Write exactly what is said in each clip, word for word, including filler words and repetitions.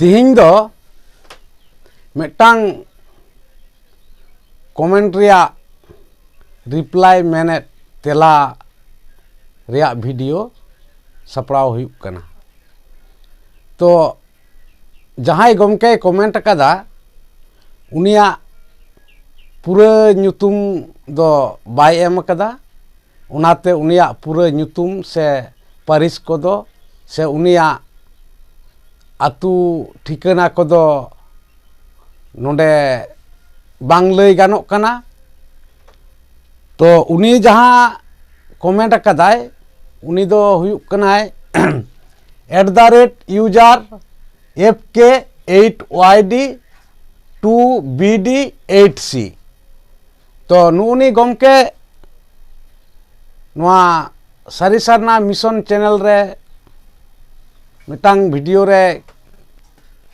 ᱛᱤᱦᱤᱧ ᱫᱚ ᱢᱤᱫᱴᱟᱝ ᱠᱚᱢᱮᱱᱴ ᱨᱮᱭᱟᱜ ᱨᱤᱯᱞᱟᱭ, ᱢᱮᱱᱮᱫ ᱛᱮᱞᱟ ᱨᱮᱭᱟᱜ ᱵᱷᱤᱰᱤᱭᱳ ᱥᱟᱯᱲᱟᱣ ᱦᱩᱭᱩᱜ ᱠᱟᱱᱟ᱾ ᱛᱚ ᱡᱟᱦᱟᱸᱭ ᱜᱚᱢᱠᱮᱭ ᱠᱚᱢᱮᱱᱴ ᱟᱠᱟᱫᱟ, ᱩᱱᱤᱭᱟᱜ ᱯᱩᱨᱟᱹ ᱧᱩᱛᱩᱢ ᱫᱚ ᱵᱟᱭ ᱮᱢ ᱟᱠᱟᱫᱟ᱾ ᱚᱱᱟᱛᱮ ᱩᱱᱤᱭᱟᱜ ᱯᱩᱨᱟᱹ ᱧᱩᱛᱩᱢ ᱥᱮ ᱯᱟᱹᱨᱤᱥ ᱠᱚᱫᱚ ᱥᱮ ᱩᱱᱤᱭᱟᱜ ᱟᱹᱛᱩ ᱴᱷᱤᱠᱟᱹᱱᱟ ᱠᱚᱫᱚ ᱱᱚᱰᱮ ᱵᱟᱝ ᱞᱟᱹᱭ ᱜᱟᱱᱚᱜ ᱠᱟᱱᱟ᱾ ᱛᱚ ᱩᱱᱤ ᱡᱟᱦᱟᱸ ᱠᱚᱢᱮᱱᱴ ᱟᱠᱟᱫᱟᱭ, ᱩᱱᱤ ᱫᱚ ᱦᱩᱭᱩᱜ ᱠᱟᱱᱟᱭ at the rate user F K eight Y D two B D eight C᱾ ᱛᱚ ᱱᱩᱜᱼᱩᱱᱤ ᱜᱚᱢᱠᱮ ᱱᱚᱣᱟ ᱥᱟᱹᱨᱤ ᱥᱟᱨᱱᱟ ᱢᱤᱥᱚᱱ ᱪᱮᱱᱮᱞ ᱨᱮ ᱢᱤᱫᱴᱟᱝ ᱵᱷᱤᱰᱤᱭᱳ ᱨᱮ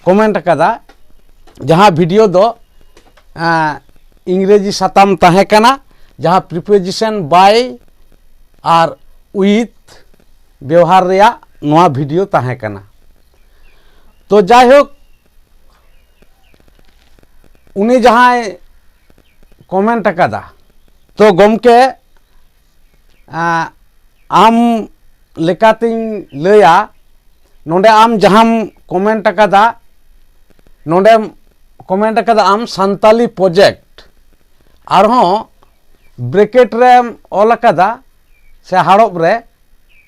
ᱠᱚᱢᱮᱱᱴ ᱟᱠᱟᱫᱟ, ᱡᱟᱦᱟᱸ ᱵᱷᱤᱰᱤᱭᱳ ᱫᱚ ᱮᱸ, ᱤᱝᱨᱮᱡᱤ ᱥᱟᱛᱟᱢ ᱛᱟᱦᱮᱸ ᱠᱟᱱᱟ, ᱡᱟᱦᱟᱸ preposition by ᱟᱨ with ᱵᱮᱣᱦᱟᱨ ᱨᱮᱭᱟᱜ ᱱᱚᱣᱟ ᱵᱷᱤᱰᱤᱭᱳ ᱛᱟᱦᱮᱸ ᱠᱟᱱᱟ᱾ ᱛᱚ ᱡᱟᱭᱦᱳᱠ, ᱩᱱᱤ ᱡᱟᱦᱟᱸᱭ ᱠᱚᱢᱮᱱᱴ ᱟᱠᱟᱫᱟ, ᱛᱚ ᱜᱚᱢᱠᱮ, ᱟᱸ, ᱟᱢ ᱞᱮᱠᱟᱛᱤᱧ ᱞᱟᱹᱭᱟ, ᱱᱚᱰᱮ ᱟᱢ ᱡᱟᱦᱟᱸᱢ ᱠᱚᱢᱮᱱᱴ ᱟᱠᱟᱫᱟ, ᱱᱚᱰᱮᱢ ᱠᱚᱢᱮᱱᱴ ᱟᱠᱟᱫᱟ ᱟᱢ ᱥᱟᱱᱛᱟᱞᱤ ᱯᱨᱚᱡᱮᱠᱴ, ᱟᱨᱦᱚᱸ ᱵᱨᱮᱠᱮᱴ ᱨᱮᱢ ᱚᱞ ᱟᱠᱟᱫᱟ ᱥᱮ ᱦᱟᱲᱚᱵ ᱨᱮ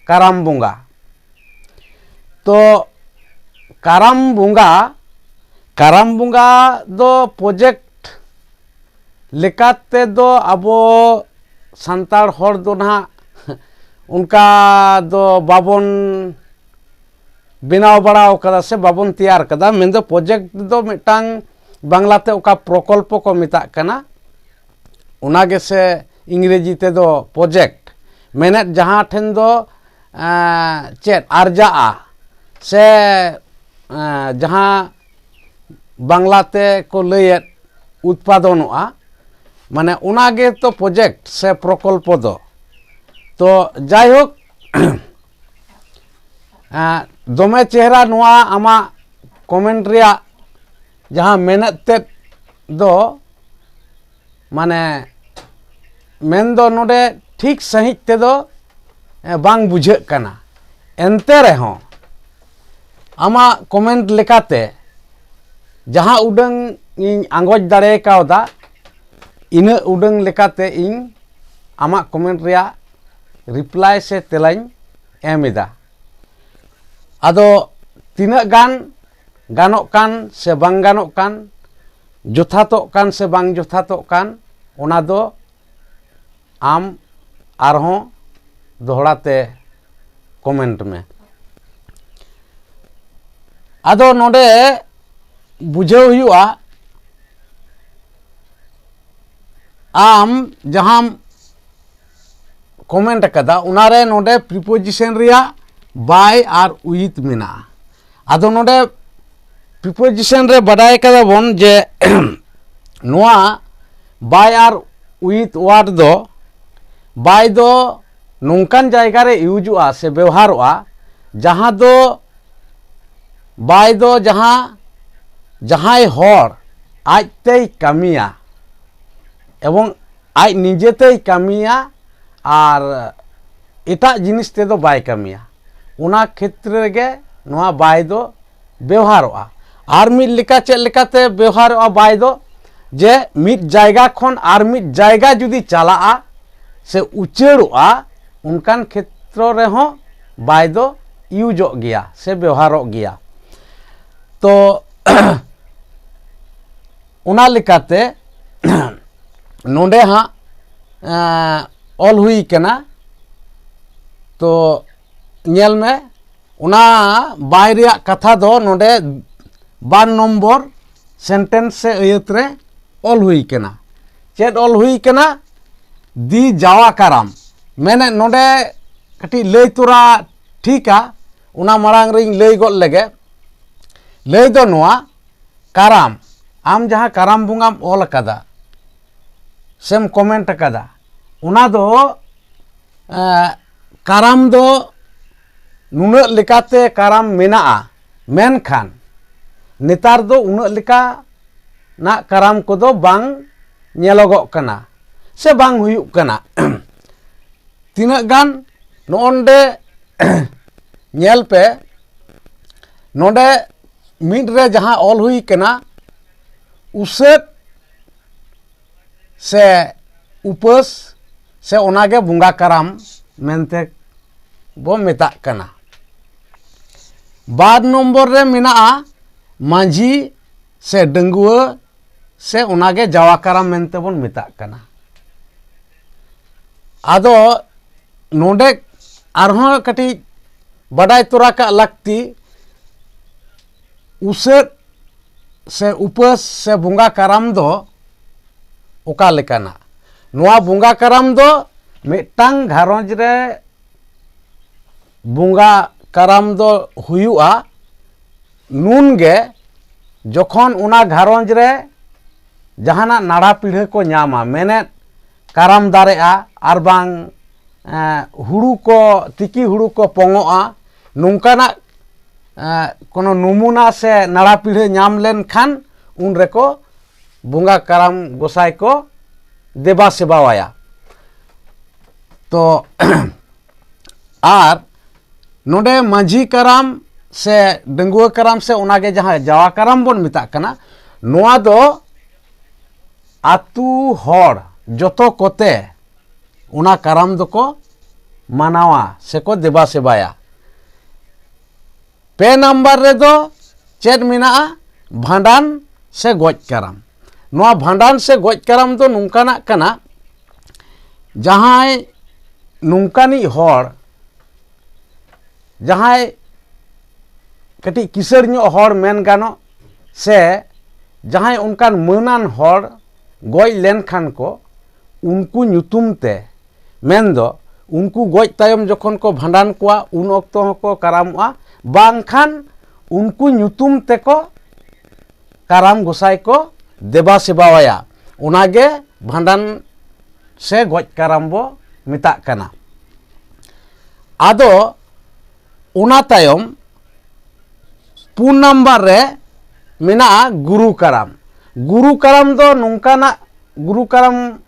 ᱠᱟᱨᱟᱢ ᱵᱚᱸᱜᱟ᱾ ᱛᱚ ᱠᱟᱨᱟᱢ ᱵᱚᱸᱜᱟ, ᱠᱟᱨᱟᱢ ᱵᱚᱸᱜᱟ ᱫᱚ ᱯᱨᱚᱡᱮᱠᱴ ᱞᱮᱠᱟ ᱛᱮᱫᱚ ᱟᱵᱚ ᱥᱟᱱᱛᱟᱲ ᱦᱚᱲ ᱫᱚ ᱱᱟᱦᱟᱜ ᱚᱱᱠᱟ ᱫᱚ ᱵᱟᱵᱚᱱ ᱵᱮᱱᱟᱣ ᱵᱟᱲᱟ ᱟᱠᱟᱫᱟ ᱥᱮ ᱵᱟᱵᱚᱱ ᱛᱮᱭᱟᱨ ᱠᱟᱫᱟ᱾ ᱢᱮᱱᱫᱚ ᱯᱨᱚᱡᱮᱠᱴ ᱫᱚ ᱢᱤᱫᱴᱟᱝ ᱵᱟᱝᱞᱟᱛᱮ ᱚᱠᱟ ᱯᱨᱚᱠᱚᱞᱯᱚ ᱠᱚ ᱢᱮᱛᱟᱜ ᱠᱟᱱᱟ, ᱚᱱᱟ ᱜᱮᱥᱮ ᱤᱝᱨᱮᱡᱤ ᱛᱮᱫᱚ ᱯᱨᱚᱡᱮᱠᱴ᱾ ᱢᱮᱱᱮᱫ ᱡᱟᱦᱟᱸ ᱴᱷᱮᱱ ᱫᱚ, ᱮᱸ, ᱪᱮᱫ ᱟᱨᱡᱟᱜᱼᱟ ᱥᱮ, ᱮᱸ, ᱡᱟᱦᱟᱸ ᱵᱟᱝᱞᱟ ᱛᱮ ᱠᱚ ᱞᱟᱹᱭᱮᱫ ᱩᱛᱯᱟᱫᱚᱱᱚᱜᱼᱟ, ᱢᱟᱱᱮ ᱚᱱᱟ ᱜᱮ ᱛᱚ ᱯᱨᱚᱡᱮᱠᱴ ᱥᱮ ᱯᱨᱚᱠᱚᱞᱯᱚ ᱫᱚ᱾ ᱛᱚ ᱡᱟᱭᱦᱳᱠ, ᱮᱸ, ᱫᱚᱢᱮ ᱪᱮᱦᱨᱟ ᱱᱚᱣᱟ ᱟᱢᱟᱜ ᱠᱚᱢᱮᱱᱴ ᱨᱮᱭᱟᱜ ᱡᱟᱦᱟᱸ ᱢᱮᱱᱮᱫ ᱛᱮᱫ ᱫᱚ, ᱢᱟᱱᱮ, ᱢᱮᱱᱫᱚ ᱱᱚᱰᱮ ᱴᱷᱤᱠ ᱥᱟᱺᱦᱤᱡ ᱛᱮᱫᱚ, ᱮ, ᱵᱟᱝ ᱵᱩᱡᱷᱟᱹᱜ ᱠᱟᱱᱟ᱾ ᱮᱱᱛᱮ ᱨᱮᱦᱚᱸ ᱟᱢᱟᱜ ᱠᱚᱢᱮᱱᱴ ᱞᱮᱠᱟᱛᱮ ᱡᱟᱦᱟᱸ ᱩᱰᱟᱹᱝ ᱤᱧ ᱟᱸᱜᱚᱪ ᱫᱟᱲᱮ ᱠᱟᱣᱫᱟ, ᱤᱱᱟᱹᱜ ᱩᱰᱟᱹᱝ ᱞᱮᱠᱟᱛᱮ ᱤᱧ ᱟᱢᱟᱜ ᱠᱚᱢᱮᱱᱴ ᱨᱮᱭᱟᱜ ᱨᱤᱯᱞᱟᱭ ᱥᱮ ᱛᱮᱞᱟᱧ ᱮᱢ ᱮᱫᱟ᱾ ᱟᱫᱚ ᱛᱤᱱᱟᱹᱜ ᱜᱟᱱ ᱜᱟᱱᱚᱜ ᱠᱟᱱ ᱥᱮ ᱵᱟᱝ ᱜᱟᱱᱚᱜ ᱠᱟᱱ, ᱡᱚᱛᱷᱟᱛᱚᱜ ᱠᱟᱱ ᱥᱮ ᱵᱟᱝ ᱡᱚᱛᱷᱟᱛᱚᱜ ᱠᱟᱱ, ᱚᱱᱟ ᱫᱚ ᱟᱢ ᱟᱨᱦᱚᱸ ᱫᱚᱦᱲᱟ ᱛᱮ ᱠᱚᱢᱮᱱᱴ ᱢᱮ᱾ ᱟᱫᱚ ᱱᱚᱰᱮ ᱵᱩᱡᱷᱟᱹᱣ ᱦᱩᱭᱩᱜᱼᱟ, ᱟᱢ ᱡᱟᱦᱟᱸᱢ ᱠᱚᱢᱮᱱᱴ ᱟᱠᱟᱫᱟ, ᱚᱱᱟᱨᱮ ᱱᱚᱰᱮ ᱯᱨᱤᱯᱳᱡᱤᱥᱚᱱ ᱨᱮᱭᱟᱜ ᱵᱟᱭ ᱟᱨ ᱩᱭᱤᱛ ᱢᱮᱱᱟᱜᱼᱟ᱾ ᱟᱫᱚ ᱱᱚᱰᱮ ᱯᱨᱤᱯᱳᱡᱤᱥᱚᱱ ᱨᱮ ᱵᱟᱰᱟᱭ ᱠᱟᱫᱟ ᱵᱚᱱ ᱡᱮ ᱱᱚᱣᱟ ᱵᱟᱭ ᱟᱨ ᱩᱭᱤᱛ ᱣᱟᱨᱰ ᱫᱚ, ᱵᱟᱭ ᱫᱚ ᱱᱚᱝᱠᱟᱱ ᱡᱟᱭᱜᱟ ᱨᱮ ᱤᱭᱩᱡᱚᱜᱼᱟ ᱥᱮ ᱵᱮᱣᱦᱟᱨᱚᱜᱼᱟ, ᱡᱟᱦᱟᱸ ᱫᱚ, ᱵᱟᱭ ᱫᱚ ᱡᱟᱦᱟᱸ, ᱡᱟᱦᱟᱸᱭ ᱦᱚᱲ ᱟᱡ ᱛᱮᱭ ᱠᱟᱹᱢᱤᱭᱟ ᱮᱵᱚᱝ ᱟᱡ ᱱᱤᱡᱮ ᱛᱮᱭ ᱠᱟᱹᱢᱤᱭᱟ ᱟᱨ ᱮᱴᱟᱜ ᱡᱤᱱᱤᱥ ᱛᱮᱫᱚ ᱵᱟᱭ ᱠᱟᱹᱢᱤᱭᱟ, ᱚᱱᱟ ᱠᱷᱮᱛᱨᱮ ᱨᱮᱜᱮ ᱱᱚᱣᱟ ᱵᱟᱭ ᱫᱚ ᱵᱮᱣᱦᱟᱨᱚᱜᱼᱟ᱾ ᱟᱨ ᱢᱤᱫ ᱞᱮᱠᱟ ᱪᱮᱫ ᱞᱮᱠᱟᱛᱮ ᱵᱮᱣᱦᱟᱨᱚᱜᱼᱟ ᱵᱟᱭ ᱫᱚ? ᱡᱮ ᱢᱤᱫ ᱡᱟᱭᱜᱟ ᱠᱷᱚᱱ ᱟᱨ ᱢᱤᱫ ᱡᱟᱭᱜᱟ ᱡᱩᱫᱤ ᱪᱟᱞᱟᱜᱼᱟ ᱥᱮ ᱩᱪᱟᱹᱲᱚᱜᱼᱟ, ᱚᱱᱠᱟᱱ ᱠᱷᱮᱛᱨᱚ ᱨᱮᱦᱚᱸ ᱵᱟᱭ ᱫᱚ ᱤᱭᱩᱡᱚᱜ ᱜᱮᱭᱟ ᱥᱮ ᱵᱮᱣᱦᱟᱨᱚᱜ ᱜᱮᱭᱟ᱾ ᱛᱚ ᱚᱱᱟ ᱞᱮᱠᱟᱛᱮ ᱱᱚᱰᱮ ᱦᱟᱸᱜ, ᱮᱸ, ᱚᱞ ᱦᱩᱭ ᱠᱟᱱᱟ᱾ ᱛᱚ ᱧᱮᱞ ᱢᱮ, ᱚᱱᱟ ᱵᱟᱭ ᱨᱮᱭᱟᱜ ᱠᱟᱛᱷᱟ ᱫᱚ ᱱᱚᱰᱮ ᱵᱟᱨ ᱱᱚᱢᱵᱚᱨ ᱥᱮᱱᱴᱮᱱᱥ ᱥᱮ ᱟᱹᱭᱟᱹᱛ ᱨᱮ ᱚᱞ ᱦᱩᱭ ᱠᱟᱱᱟ᱾ ᱪᱮᱫ ᱚᱞ ᱦᱩᱭ ᱠᱟᱱᱟ? ᱫᱤ ᱡᱟᱣᱟ ᱠᱟᱨᱟᱢ᱾ ᱢᱮᱱᱮᱫ ᱱᱚᱰᱮ ᱠᱟᱹᱴᱤᱡ ᱞᱟᱹᱭ ᱛᱚᱨᱟ ᱴᱷᱤᱠᱟ, ᱚᱱᱟ ᱢᱟᱲᱟᱝ ᱨᱤᱧ ᱞᱟᱹᱭ ᱜᱚᱫ ᱞᱮᱜᱮ᱾ ᱞᱟᱹᱭ ᱫᱚ ᱱᱚᱣᱟ, ᱠᱟᱨᱟᱢ, ᱟᱢ ᱡᱟᱦᱟᱸ ᱠᱟᱨᱟᱢ ᱵᱚᱸᱜᱟᱢ ᱚᱞ ᱟᱠᱟᱫᱟ ᱥᱮᱢ ᱠᱚᱢᱮᱱᱴ ᱟᱠᱟᱫᱟ, ᱚᱱᱟ ᱫᱚ, ᱮᱸ, ᱠᱟᱨᱟᱢ ᱫᱚ ᱱᱩᱱᱟᱹᱜ ᱞᱮᱠᱟᱛᱮ ᱠᱟᱨᱟᱢ ᱢᱮᱱᱟᱜᱼᱟ, ᱢᱮᱱᱠᱷᱟᱱ ᱱᱮᱛᱟᱨ ᱫᱚ ᱩᱱᱟᱹᱜ ᱞᱮᱠᱟᱱᱟᱜ ᱠᱟᱨᱟᱢ ᱠᱚᱫᱚ ᱵᱟᱝ ᱧᱮᱞᱚᱜᱚᱜ ᱠᱟᱱᱟ ᱥᱮ ᱵᱟᱝ ᱦᱩᱭᱩᱜ ᱠᱟᱱᱟ᱾ ᱛᱤᱱᱟᱹᱜ ᱜᱟᱱ ᱱᱚᱜᱼᱚᱱᱰᱮ ᱧᱮᱞ ᱯᱮ, ᱱᱚᱰᱮ ᱢᱤᱫ ᱨᱮ ᱡᱟᱦᱟᱸ ᱚᱞ ᱦᱩᱭ ᱠᱟᱱᱟ, ᱩᱥᱟᱹᱫ ᱥᱮ ᱩᱯᱟᱹᱥ ᱥᱮ ᱚᱱᱟᱜᱮ ᱵᱚᱸᱜᱟ ᱠᱟᱨᱟᱢ ᱢᱮᱱᱛᱮ ᱵᱚ ᱢᱮᱛᱟᱜ ᱠᱟᱱᱟ᱾ ᱵᱟᱨ ᱱᱚᱢᱵᱚᱨ ᱨᱮ ᱢᱮᱱᱟᱜᱼᱟ ᱢᱟᱹᱡᱷᱤ ᱥᱮ ᱰᱟᱺᱜᱩᱣᱟᱹ ᱥᱮ ᱚᱱᱟᱜᱮ ᱡᱟᱣᱟ ᱠᱟᱨᱟᱢ ᱢᱮᱱᱛᱮ ᱵᱚᱱ ᱢᱮᱛᱟᱜ ᱠᱟᱱᱟ᱾ ᱟᱫᱚ ᱱᱚᱰᱮ ᱟᱨᱦᱚᱸ ᱠᱟᱹᱴᱤᱡ ᱵᱟᱰᱟᱭ ᱛᱚᱨᱟ ᱠᱟᱜ ᱞᱟᱹᱠᱛᱤ, ᱩᱥᱟᱹᱫ ᱥᱮ ᱩᱯᱟᱹᱥ ᱥᱮ ᱵᱚᱸᱜᱟ ᱠᱟᱨᱟᱢ ᱫᱚ ᱚᱠᱟ ᱞᱮᱠᱟᱱᱟ? ᱱᱚᱣᱟ ᱵᱚᱸᱜᱟ ᱠᱟᱨᱟᱢ ᱫᱚ ᱢᱤᱫᱴᱟᱝ ᱜᱷᱟᱨᱚᱸᱡᱽ ᱨᱮ ᱵᱚᱸᱜᱟ ᱠᱟᱨᱟᱢ ᱫᱚ ᱦᱩᱭᱩᱜᱼᱟ ᱱᱩᱱ ᱜᱮ, ᱡᱚᱠᱷᱚᱱ ᱚᱱᱟ ᱜᱷᱟᱨᱚᱸᱡᱽ ᱨᱮ ᱡᱟᱦᱟᱱᱟᱜ ᱱᱟᱲᱟ ᱯᱤᱲᱦᱟᱹ ᱠᱚ ᱧᱟᱢᱟ, ᱢᱮᱱᱮᱫ ᱠᱟᱨᱟᱢ ᱫᱟᱨᱮᱜᱼᱟ, ᱟᱨ ᱵᱟᱝ ᱮᱸ, ᱦᱩᱲᱩ ᱠᱚ, ᱛᱤᱠᱤ ᱦᱩᱲᱩ ᱠᱚ ᱯᱚᱝᱚᱜᱼᱟ, ᱱᱚᱝᱠᱟᱱᱟᱜ ᱮᱸ, ᱠᱳᱱᱳ ᱱᱩᱢᱩᱱᱟ ᱥᱮ ᱱᱟᱲᱟ ᱯᱤᱲᱦᱟᱹ ᱧᱟᱢ ᱞᱮᱱᱠᱷᱟᱱ ᱩᱱ ᱨᱮᱠᱚ ᱵᱚᱸᱜᱟ ᱠᱟᱨᱟᱢ ᱜᱚᱸᱥᱟᱭ ᱠᱚ ᱫᱮᱵᱟ ᱥᱮᱵᱟᱣᱟᱭᱟ᱾ ᱛᱚ ᱟᱨ ᱱᱚᱰᱮ ᱢᱟᱹᱡᱷᱤ ᱠᱟᱨᱟᱢ ᱥᱮ ᱰᱟᱺᱜᱩᱣᱟᱹ ᱠᱟᱨᱟᱢ ᱥᱮ ᱚᱱᱟᱜᱮ ᱡᱟᱦᱟᱸ ᱡᱟᱣᱟ ᱠᱟᱨᱟᱢ ᱵᱚᱱ ᱢᱮᱛᱟᱜ ᱠᱟᱱᱟ, ᱱᱚᱣᱟ ᱫᱚ ᱟᱛᱳ ᱦᱚᱲ ᱡᱚᱛᱚ ᱠᱚᱛᱮ ᱚᱱᱟ ᱠᱟᱨᱟᱢ ᱫᱚᱠᱚ ᱢᱟᱱᱟᱣᱟ ᱥᱮᱠᱚ ᱫᱮᱵᱟ ᱥᱮᱵᱟᱭᱟ᱾ ᱯᱮ ᱱᱟᱢᱵᱟᱨ ᱨᱮᱫᱚ ᱪᱮᱫ ᱢᱮᱱᱟᱜᱼᱟ? ᱵᱷᱟᱸᱰᱟᱱ ᱥᱮ ᱜᱚᱡ ᱠᱟᱨᱟᱢ᱾ ᱱᱚᱣᱟ ᱵᱷᱟᱸᱰᱟᱱ ᱥᱮ ᱜᱚᱡ ᱠᱟᱨᱟᱢ ᱫᱚ ᱱᱚᱝᱠᱟᱱᱟᱜ ᱠᱟᱱᱟ, ᱡᱟᱦᱟᱸᱭ ᱱᱚᱝᱠᱟᱱᱤᱡ ᱦᱚᱲ, ᱡᱟᱦᱟᱸᱭ ᱠᱟᱹᱴᱤᱡ ᱠᱤᱥᱟᱹᱬ ᱧᱚᱜ ᱦᱚᱲ ᱢᱮᱱ ᱜᱟᱱᱚᱜ, ᱥᱮ ᱡᱟᱦᱟᱸᱭ ᱚᱱᱠᱟᱱ ᱢᱟᱹᱱᱟᱱ ᱦᱚᱲ ᱜᱚᱡ ᱞᱮᱱᱠᱷᱟᱱ ᱠᱚ, ᱩᱱᱠᱩ ᱧᱩᱛᱩᱢ ᱛᱮ, ᱢᱮᱱᱫᱚ ᱩᱱᱠᱩ ᱜᱚᱡ ᱛᱟᱭᱚᱢ ᱡᱚᱠᱷᱚᱱ ᱠᱚ ᱵᱷᱟᱸᱰᱟᱱ ᱠᱚᱣᱟ, ᱩᱱ ᱚᱠᱛᱚ ᱦᱚᱸᱠᱚ ᱠᱟᱨᱟᱢᱚᱜᱼᱟ, ᱵᱟᱝᱠᱷᱟᱱ ᱩᱱᱠᱩ ᱧᱩᱛᱩᱢ ᱛᱮᱠᱚ ᱠᱟᱨᱟᱢ ᱜᱚᱸᱥᱟᱭ ᱠᱚ ᱫᱮᱵᱟ ᱥᱮᱵᱟᱣᱟᱭᱟ᱾ ᱚᱱᱟᱜᱮ ᱵᱷᱟᱸᱰᱟᱱ ᱥᱮ ᱜᱚᱡ ᱠᱟᱨᱟᱢ ᱵᱚ ᱢᱮᱛᱟᱜ ᱠᱟᱱᱟ᱾ ᱟᱫᱚ ᱚᱱᱟ ᱛᱟᱭᱚᱢ ᱯᱩᱱ ᱱᱟᱢᱵᱟᱨ ᱨᱮ ᱢᱮᱱᱟᱜᱼᱟ ᱜᱩᱨᱩ ᱠᱟᱨᱟᱢ᱾ ᱜᱩᱨᱩ ᱠᱟᱨᱟᱢ ᱫᱚ ᱱᱚᱝᱠᱟᱱᱟᱜ ᱜᱩᱨᱩ ᱠᱟᱨᱟᱢ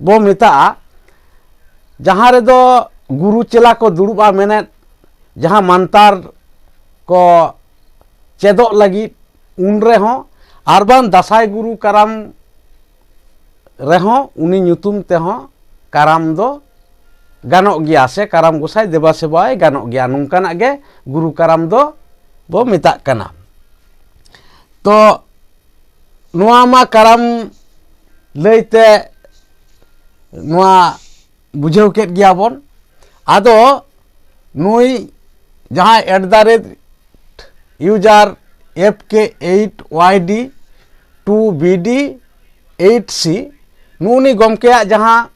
ᱵᱚ ᱢᱮᱛᱟᱜᱼᱟ, ᱡᱟᱦᱟᱸ ᱨᱮᱫᱚ ᱜᱩᱨᱩ ᱪᱮᱞᱟ ᱠᱚ ᱫᱩᱲᱩᱵᱼᱟ, ᱢᱮᱱᱮᱫ ᱡᱟᱦᱟᱸ ᱢᱟᱱᱛᱟᱨ ᱠᱚ ᱪᱮᱫᱚᱜ ᱞᱟᱹᱜᱤᱫ, ᱩᱱ ᱨᱮᱦᱚᱸ, ᱟᱨ ᱵᱟᱝ ᱫᱟᱸᱥᱟᱭ ᱜᱩᱨᱩ ᱠᱟᱨᱟᱢ ᱨᱮᱦᱚᱸ ᱩᱱᱤ ᱧᱩᱛᱩᱢ ᱛᱮᱦᱚᱸ ᱠᱟᱨᱟᱢ ᱫᱚ ᱜᱟᱱᱚᱜ ᱜᱮᱭᱟ, ᱥᱮ ᱠᱟᱨᱟᱢ ᱜᱚᱸᱥᱟᱭ ᱫᱮᱵᱟ ᱥᱮᱵᱟᱭ ᱜᱟᱱᱚᱜ ᱜᱮᱭᱟ᱾ ᱱᱚᱝᱠᱟᱱᱟᱜ ᱜᱮ ᱜᱩᱨᱩ ᱠᱟᱨᱟᱢ ᱫᱚ ᱵᱚ ᱢᱮᱛᱟᱜ ᱠᱟᱱᱟ᱾ ᱛᱚ ᱱᱚᱣᱟ ᱢᱟ ᱠᱟᱨᱟᱢ ᱞᱟᱹᱭᱛᱮ ᱱᱚᱣᱟ ᱵᱩᱡᱷᱟᱹᱣ ᱠᱮᱫ ᱜᱮᱭᱟ ᱵᱚᱱ᱾ ᱟᱫᱚ ᱱᱩᱭ ᱡᱟᱦᱟᱸᱭ at the rate user F K eight Y D two B D eight C, ᱱᱩᱜᱼᱩ ᱱᱩᱭ ᱜᱚᱢᱠᱮᱭᱟᱜ ᱡᱟᱦᱟᱸ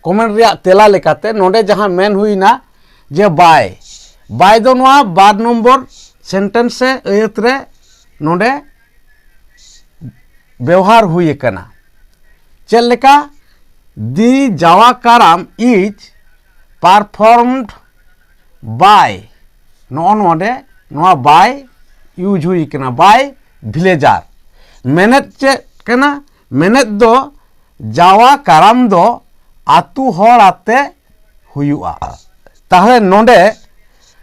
ᱠᱚᱢᱮᱱᱴ ᱨᱮᱭᱟᱜ ᱛᱮᱞᱟ ᱞᱮᱠᱟᱛᱮ ᱱᱚᱰᱮ ᱡᱟᱦᱟᱸ ᱢᱮᱱ ᱦᱩᱭᱱᱟ ᱡᱮ ᱵᱟᱭ, ᱵᱟᱭ ᱫᱚ ᱱᱚᱣᱟ ᱵᱟᱨ ᱱᱚᱢᱵᱚᱨ ᱥᱮᱱᱴᱮᱱᱥ ᱥᱮ ᱟᱹᱭᱟᱹᱛ ᱨᱮ ᱱᱚᱰᱮ ᱵᱮᱣᱦᱟᱨ ᱦᱩᱭ ᱟᱠᱟᱱᱟ᱾ ᱪᱮᱫ ᱞᱮᱠᱟ? The Jawa Karam is performed by, ᱱᱚᱜᱼᱚ ᱱᱚᱰᱮ ᱱᱚᱣᱟ by use ᱦᱩᱭ ᱠᱟᱱᱟ, by villager᱾ ᱢᱮᱱᱮᱫ ᱪᱮᱫ ᱠᱟᱱᱟ? ᱢᱮᱱᱮᱫ ᱫᱚ ᱡᱟᱣᱟ ᱠᱟᱨᱟᱢ ᱫᱚ ᱟᱛᱩ ᱦᱚᱲ ᱟᱛᱮ ᱦᱩᱭᱩᱜᱼᱟ᱾ ᱛᱟᱦᱚᱞᱮ ᱱᱚᱰᱮ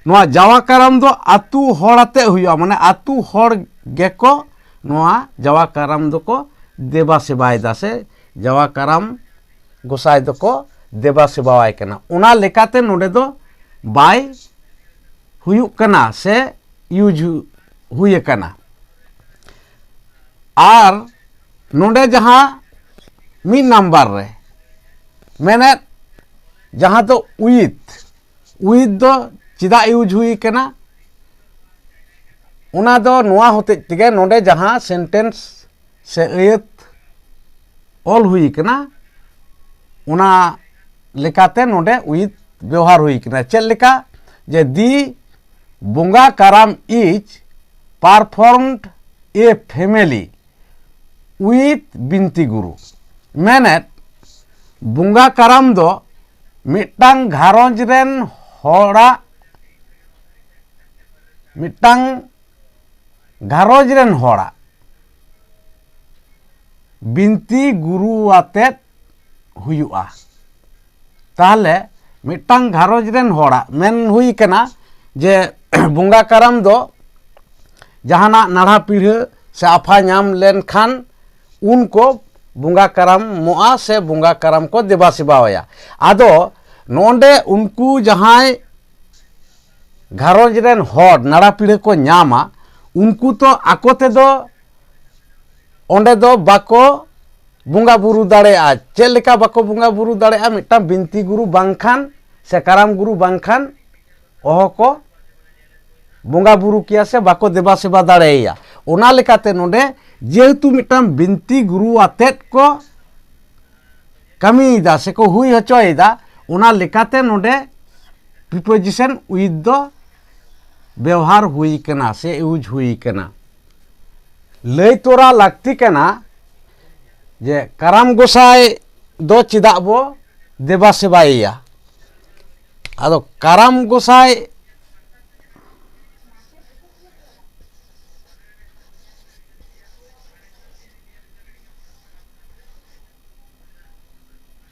ᱱᱚᱣᱟ ᱡᱟᱣᱟ ᱠᱟᱨᱟᱢ ᱫᱚ ᱟᱛᱩ ᱦᱚᱲ ᱟᱛᱮ ᱦᱩᱭᱩᱜᱼᱟ, ᱢᱟᱱᱮ ᱟᱛᱩ ᱦᱚᱲ ᱜᱮᱠᱚ ᱱᱚᱣᱟ ᱡᱟᱣᱟ ᱠᱟᱨᱟᱢ ᱫᱚᱠᱚ ᱫᱮᱵᱟ ᱥᱮᱵᱟᱭᱮᱫᱟ, ᱥᱮ ᱡᱟᱣᱟ ᱠᱟᱨᱟᱢ ᱜᱚᱸᱥᱟᱭ ᱫᱚᱠᱚ ᱫᱮᱵᱟ ᱥᱮᱵᱟᱣᱟᱭ ᱠᱟᱱᱟ᱾ ᱚᱱᱟ ᱞᱮᱠᱟᱛᱮ ᱱᱚᱰᱮ ᱫᱚ by ᱦᱩᱭᱩᱜ ᱠᱟᱱᱟ ᱥᱮ use ᱦᱩᱭ ᱟᱠᱟᱱᱟ᱾ ᱟᱨ ᱱᱚᱰᱮ ᱡᱟᱦᱟᱸ ᱢᱤᱫ ᱱᱟᱢᱵᱟᱨ ᱨᱮ ᱢᱮᱱᱮᱫ, ᱡᱟᱦᱟᱸ ᱫᱚ with, with ᱫᱚ ᱪᱮᱫᱟᱜ use ᱦᱩᱭ ᱠᱟᱱᱟ, ᱚᱱᱟ ᱫᱚ ᱱᱚᱣᱟ ᱦᱚᱛᱮᱡ ᱛᱮᱜᱮ ᱱᱚᱰᱮ ᱡᱟᱦᱟᱸ ᱥᱮᱱᱴᱮᱱᱥ ᱥᱮ ᱟᱹᱭᱟᱹᱛ ᱚᱞ ᱦᱩᱭ ᱠᱟᱱᱟ, ᱚᱱᱟ ᱞᱮᱠᱟᱛᱮ ᱱᱚᱰᱮ with ᱵᱮᱣᱦᱟᱨ ᱦᱩᱭ ᱠᱟᱱᱟ᱾ ᱪᱮᱫ ᱞᱮᱠᱟ? ᱡᱮ the ᱵᱚᱸᱜᱟ ᱠᱟᱨᱟᱢ is performed a family with ᱵᱤᱱᱛᱤ ᱜᱩᱨᱩ᱾ ᱢᱮᱱᱮᱫ, ᱵᱚᱸᱜᱟ ᱠᱟᱨᱟᱢ ᱫᱚ ᱢᱤᱫᱴᱟᱝ ᱜᱷᱟᱨᱚᱸᱡᱽ ᱨᱮᱱ ᱦᱚᱲᱟᱜ, ᱢᱤᱫᱴᱟᱝ ᱜᱷᱟᱨᱚᱸᱡᱽ ᱨᱮᱱ ᱦᱚᱲᱟᱜ ᱵᱤᱱᱛᱤ ᱜᱩᱨᱩ ᱟᱛᱮᱫ ᱦᱩᱭᱩᱜᱼᱟ᱾ ᱛᱟᱦᱚᱞᱮ ᱢᱤᱫᱴᱟᱝ ᱜᱷᱟᱨᱚᱸᱡᱽ ᱨᱮᱱ ᱦᱚᱲᱟᱜ ᱢᱮᱱ ᱦᱩᱭ ᱠᱟᱱᱟ ᱡᱮ ᱵᱚᱸᱜᱟ ᱠᱟᱨᱟᱢ ᱫᱚ ᱡᱟᱦᱟᱱᱟᱜ ᱱᱟᱲᱦᱟ ᱯᱤᱲᱦᱟᱹ ᱥᱮ ᱟᱯᱷᱟ ᱧᱟᱢ ᱞᱮᱱᱠᱷᱟᱱ ᱩᱱ ᱠᱚ ᱵᱚᱸᱜᱟ ᱠᱟᱨᱟᱢᱚᱜᱼᱟ ᱥᱮ ᱵᱚᱸᱜᱟ ᱠᱟᱨᱟᱢ ᱠᱚ ᱫᱮᱵᱟ ᱥᱮᱵᱟᱣᱟᱭᱟ᱾ ᱟᱫᱚ ᱱᱚᱰᱮ ᱩᱱᱠᱩ ᱡᱟᱦᱟᱸᱭ ᱜᱷᱟᱨᱚᱸᱡᱽ ᱨᱮᱱ ᱦᱚᱲ ᱱᱟᱲᱟ ᱯᱤᱲᱦᱟᱹ ᱠᱚ ᱧᱟᱢᱟ, ᱩᱱᱠᱩ ᱛᱚ ᱟᱠᱚ ᱛᱮᱫᱚ ᱚᱸᱰᱮ ᱫᱚ ᱵᱟᱠᱚ ᱵᱚᱸᱜᱟ ᱵᱩᱨᱩ ᱫᱟᱲᱮᱭᱟᱜᱼᱟ᱾ ᱪᱮᱫ ᱞᱮᱠᱟ ᱵᱟᱠᱚ ᱵᱚᱸᱜᱟ ᱵᱩᱨᱩ ᱫᱟᱲᱮᱭᱟᱜᱼᱟ? ᱢᱤᱫᱴᱟᱝ ᱵᱤᱱᱛᱤ ᱜᱩᱨᱩ ᱵᱟᱝᱠᱷᱟᱱ ᱥᱮ ᱠᱟᱨᱟᱢ ᱜᱩᱨᱩ ᱵᱟᱝᱠᱷᱟᱱ ᱚᱦᱚ ᱠᱚ ᱵᱚᱸᱜᱟ ᱵᱩᱨᱩ ᱠᱮᱭᱟ ᱥᱮ ᱵᱟᱠᱚ ᱫᱮᱵᱟ ᱥᱮᱵᱟ ᱫᱟᱲᱮᱭᱟᱭᱟ᱾ ᱚᱱᱟ ᱞᱮᱠᱟᱛᱮ ᱱᱚᱰᱮ ᱡᱮᱦᱮᱛᱩ ᱢᱤᱫᱴᱟᱝ ᱵᱤᱱᱛᱤ ᱜᱩᱨᱩ ᱟᱛᱮᱫ ᱠᱚ ᱠᱟᱹᱢᱤᱭᱮᱫᱟ ᱥᱮᱠᱚ ᱦᱩᱭ ᱦᱚᱪᱚᱭᱮᱫᱟ, ᱚᱱᱟ ᱞᱮᱠᱟᱛᱮ ᱱᱚᱰᱮ preposition with ᱫᱚ ᱵᱮᱣᱦᱟᱨ ᱦᱩᱭ ᱠᱟᱱᱟ ᱥᱮ use ᱦᱩᱭ ᱠᱟᱱᱟ᱾ ᱞᱟᱹᱭ ᱛᱚᱨᱟ ᱞᱟᱹᱠᱛᱤ ᱠᱟᱱᱟ ᱡᱮ ᱠᱟᱨᱟᱢ ᱜᱚᱸᱥᱟᱭ ᱫᱚ ᱪᱮᱫᱟᱜ ᱵᱚ ᱫᱮᱵᱟ ᱥᱮᱵᱟᱭᱮᱭᱟ? ᱟᱫᱚ ᱠᱟᱨᱟᱢ ᱜᱚᱸᱥᱟᱭ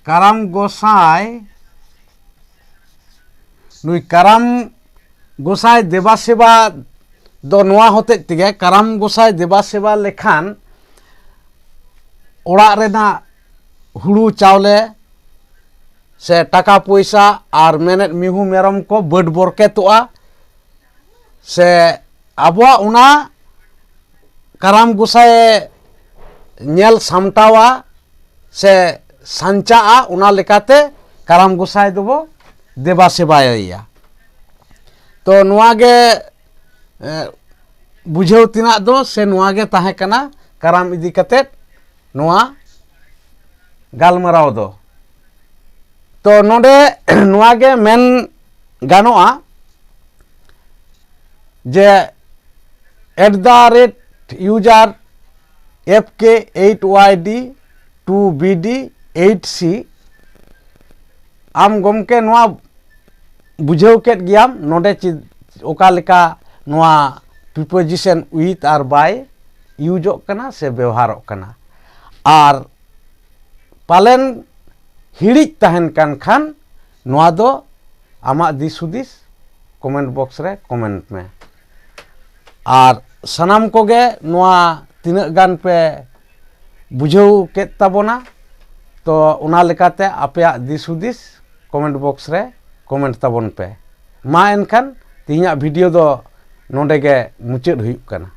ᱠᱟᱨᱟᱢ ᱜᱚᱸᱥᱟᱭ, ᱱᱩᱭ ᱠᱟᱨᱟᱢ ᱜᱚᱸᱥᱟᱭ ᱫᱮᱵᱟ ᱥᱮᱵᱟ ᱫᱚ ᱱᱚᱣᱟ ᱦᱚᱛᱮᱡ ᱛᱮᱜᱮ, ᱠᱟᱨᱟᱢ ᱜᱚᱸᱥᱟᱭ ᱫᱮᱵᱟ ᱥᱮᱵᱟ ᱞᱮᱠᱷᱟᱱ ᱚᱲᱟᱜ ᱨᱮᱱᱟᱜ ᱦᱩᱲᱩ ᱪᱟᱣᱞᱮ ᱥᱮ ᱴᱟᱠᱟ ᱯᱚᱭᱥᱟ ᱟᱨ ᱢᱮᱱᱮᱫ ᱢᱤᱦᱩ ᱢᱮᱨᱚᱢ ᱠᱚ ᱵᱟᱹᱰ ᱵᱚᱨᱠᱮᱛᱚᱜᱼᱟ, ᱥᱮ ᱟᱵᱚᱣᱟᱜ ᱚᱱᱟ ᱠᱟᱨᱟᱢ ᱜᱚᱸᱥᱟᱭᱮ ᱧᱮᱞ ᱥᱟᱢᱴᱟᱣᱟ ᱥᱮ ᱥᱟᱧᱪᱟᱜᱼᱟ, ᱚᱱᱟ ᱞᱮᱠᱟᱛᱮ ᱠᱟᱨᱟᱢ ᱜᱚᱸᱥᱟᱭ ᱫᱚᱵᱚ ᱫᱮᱵᱟ ᱥᱮᱵᱟᱭᱮᱭᱟ᱾ ᱛᱚ ᱱᱚᱣᱟ ᱜᱮ, ᱮ, ᱵᱩᱡᱷᱟᱹᱣ ᱛᱮᱱᱟᱜ ᱫᱚ ᱥᱮ ᱱᱚᱣᱟ ᱜᱮ ᱛᱟᱦᱮᱸ ᱠᱟᱱᱟ ᱠᱟᱨᱟᱢ ᱤᱫᱤ ᱠᱟᱛᱮᱫ ᱱᱚᱣᱟ ᱜᱟᱞᱢᱟᱨᱟᱣ ᱫᱚ᱾ ᱛᱚ ᱱᱚᱰᱮ ᱱᱚᱣᱟ ᱜᱮ ᱢᱮᱱ ᱜᱟᱱᱚᱜᱼᱟ ᱡᱮ at the rate user F K eight Y D two B D eight C, ᱟᱢ ᱜᱚᱢᱠᱮ ᱱᱚᱣᱟ ᱵᱩᱡᱷᱟᱹᱣ ᱠᱮᱫ ᱜᱮᱭᱟᱢ ᱱᱚᱰᱮ ᱪᱮᱫ, ᱚᱠᱟ ᱞᱮᱠᱟ ᱱᱚᱣᱟ preposition with ᱟᱨ by ᱤᱭᱩᱡᱚᱜ ᱠᱟᱱᱟ ᱥᱮ ᱵᱮᱣᱦᱟᱨᱚᱜ ᱠᱟᱱᱟ, ᱟᱨ ᱯᱟᱞᱮᱱ ᱦᱤᱲᱤᱡ ᱛᱟᱦᱮᱱ ᱠᱟᱱ ᱠᱷᱟᱱ ᱱᱚᱣᱟ ᱫᱚ ᱟᱢᱟᱜ ᱫᱤᱥ ᱦᱩᱫᱤᱥ comment box ᱨᱮ comment ᱢᱮ᱾ ᱟᱨ ᱥᱟᱱᱟᱢ ᱠᱚᱜᱮ ᱱᱚᱣᱟ ᱛᱤᱱᱟᱹᱜ ᱜᱟᱱ ᱯᱮ ᱵᱩᱡᱷᱟᱹᱣ ᱠᱮᱫ ᱛᱟᱵᱚᱱᱟ, ᱛᱚ ᱚᱱᱟ ᱞᱮᱠᱟᱛᱮ ᱟᱯᱮᱭᱟᱜ ᱫᱤᱥ ᱦᱩᱫᱤᱥ comment box ᱨᱮ comment ᱛᱟᱵᱚᱱ ᱯᱮ᱾ ᱢᱟ ᱮᱱᱠᱷᱟᱱ ᱛᱮᱦᱮᱧᱟᱜ video ᱫᱚ ᱱᱚᱰᱮ ᱜᱮ ᱢᱩᱪᱟᱹᱫ ᱦᱩᱭᱩᱜ ᱠᱟᱱᱟ᱾